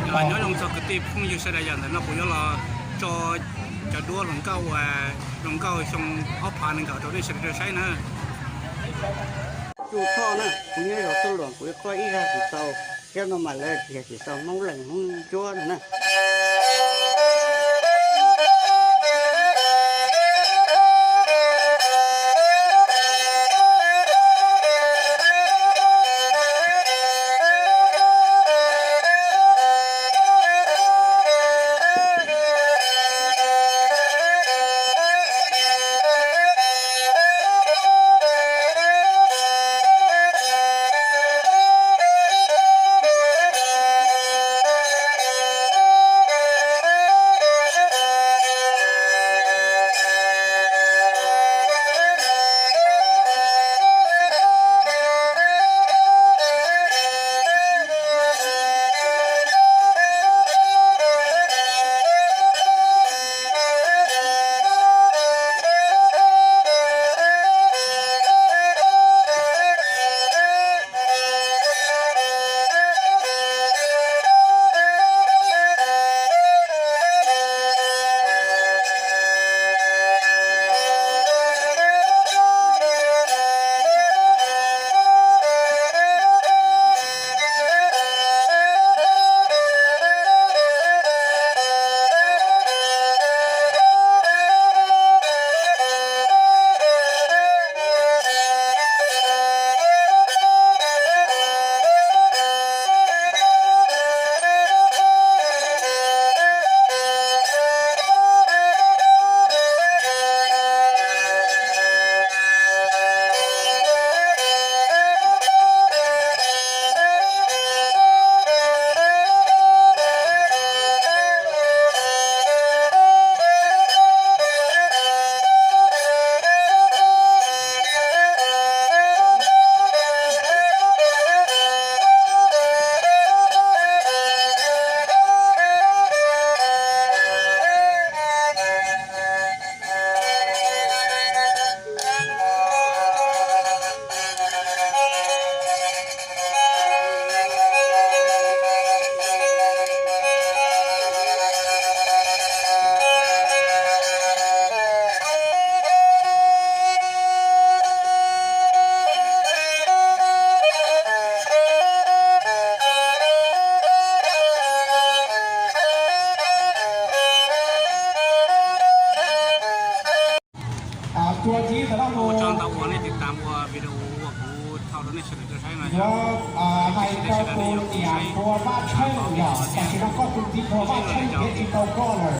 Nyob zoo txog kwv tij phooj ywg sawv daws, yog ntawm no kuv yuav los tso cov duab hluas nkauj uas hluas nkauj xyoo ob phav nees nkaum rau nej sawv daws saib na. Tsuj Thoj na, kuv nyob zos Tub Luam, kuv yuav qoj ib zaj tsis tau, thiab no mas lawv tias tsis tau Hmoob Leeg Hmoob Ntsuab no na. Ua tsaug ntau uas nej tiv tam ua video uas kuv thaij rau nej sawv daws tau saib no yog. Hais rau tus niam Npua Vaj Tsheej yog tam sim no koj tus txiv Npua Vaj Tsheej thiab tsis tau koj lawm.